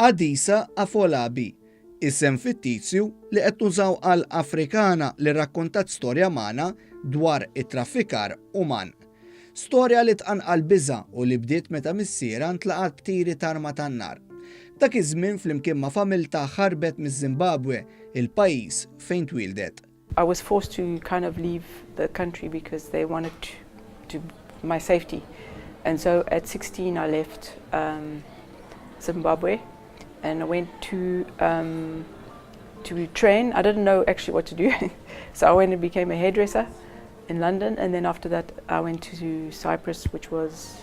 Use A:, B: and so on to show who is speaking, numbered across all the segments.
A: Adisa Afolabi, isem fittizju li qed nużaw għal Afrikana li rrakkontat storja magħna dwar it-traffikar uman. Storja li tqanqal biża' u li bdiet meta missierha ntlaqat b'tiri t'arma tan-nar. Dak iż-żmien flimkien ma' familtha ħarbet miż-Żimbabwe, il-pajjiż fejn twieldet.
B: I was forced to kind of leave the country because they wanted to, to my safety. And so at 16 I left um, Zimbabwe and I went to um, to train. I didn't know actually what to do. so I went and became a hairdresser in London and then after that I went to Cyprus which was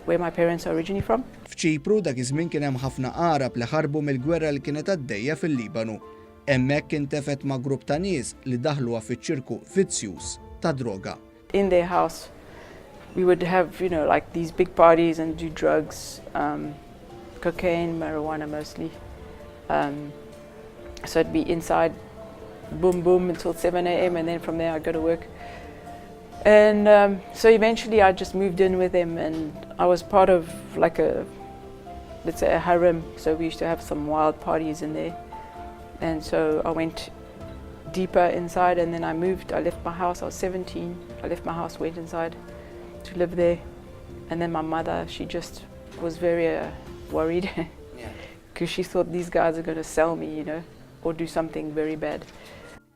B: where my parents are originally from.
A: F'Ċipru dak iż-żmien kien hemm ħafna Għarab li ħarbu mill-gwerra li kienet għaddejja fil-Libanu. Hemmhekk intefgħet ma' grupp ta' nies li daħluha fiċ-ċirku vizzjuż tad-droga.
B: In their house we would have, you know, like these big parties and do drugs, um, cocaine, marijuana mostly. Um, so I'd be inside, boom, boom, until 7 a.m. and then from there I'd go to work. And um, so eventually I just moved in with them and I was part of like a, let's say a harem. So we used to have some wild parties in there. And so I went deeper inside and then I moved. I left my house, I was 17. I left my house, went inside to live there. And then my mother, she just was very uh, worried because she thought these guys are going to sell me, you know, or do something very bad.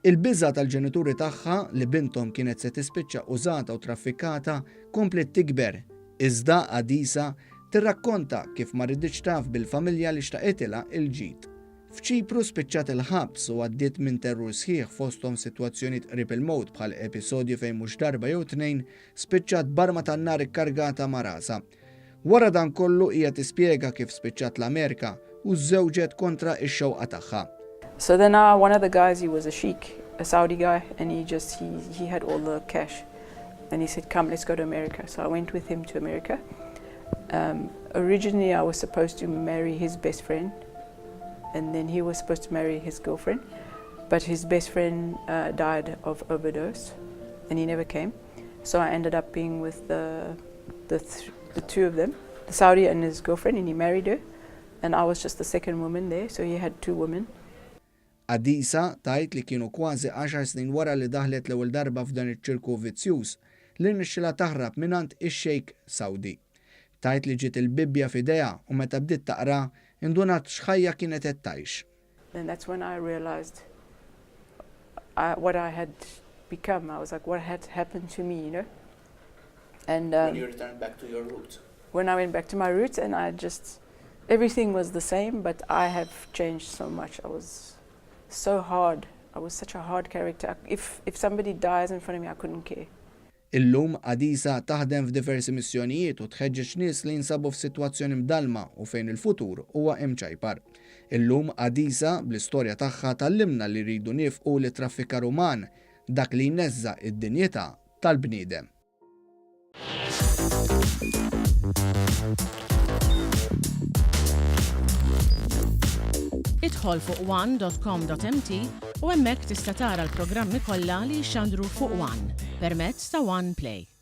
A: Il-biża' tal-ġenituri tagħha li binthom kienet se tispiċċa użata u traffikata kompliet tikber. Iżda Adisa tirrakkonta kif ma riditx taf bil-familja li xtaqitilha l-ġid. F'Ċipru spiċċat il-ħabs u għaddiet minn terrur sħiħ fosthom sitwazzjonijiet qrib il-mewt bħal episodju fejn mhux darba jew tnejn spiċċat b'arma tan-nar ikkargata ma' rasha. Wara dan kollu hija tispjega kif spiċċat l-Amerika u żżewġet kontra x-xewqa tagħha.
B: So then uh, one of the guys, he was a sheik, a Saudi guy, and he just, he, he had all the cash. And he said, come, let's go to America. So I went with him to America. Um, originally, I was supposed to marry his best friend, and then he was supposed to marry his girlfriend. But his best friend uh, died of overdose, and he never came. So I ended up being with the, the, th the two of them, the Saudi and his girlfriend, and he married her. And I was just the second woman there, so he had two women.
A: Adisa tgħid li kienu kważi għaxar snin wara li daħlet l-ewwel darba f'dan iċ-ċirku vizzjuż li rnexxilha taħrab mingħand ix-Sheikh Sawdi. Tgħid li ġiet il-Bibbja f'idejha u meta bdiet taqra, indunat x'ħajja kienet qed tgħix.
B: And that's when I realized I, what I had become. I was like, what had happened to me, you know? And
C: um, when you returned back to your roots?
B: When I went back to my roots and I just, everything was the same, but I have changed so much. I was so hard. I was such a hard character. If, if somebody dies in front of me, I couldn't care.
A: Illum, Adisa taħdem f'diversi missjonijiet u tħeġġeġ nies li jinsabu f'sitwazzjoni mdallma u fejn il-futur huwa imċajpar. Illum, Adisa, bl-istorja tagħha tgħallimna li rridu niefqu lit-traffikar uman, dak li jneżża' d-dinjità tal-bniedem.
D: Idħol fuq one.com.mt u hemmhekk tista' tara l-programmi kollha li jixxandru fuq One permezz ta' One Play.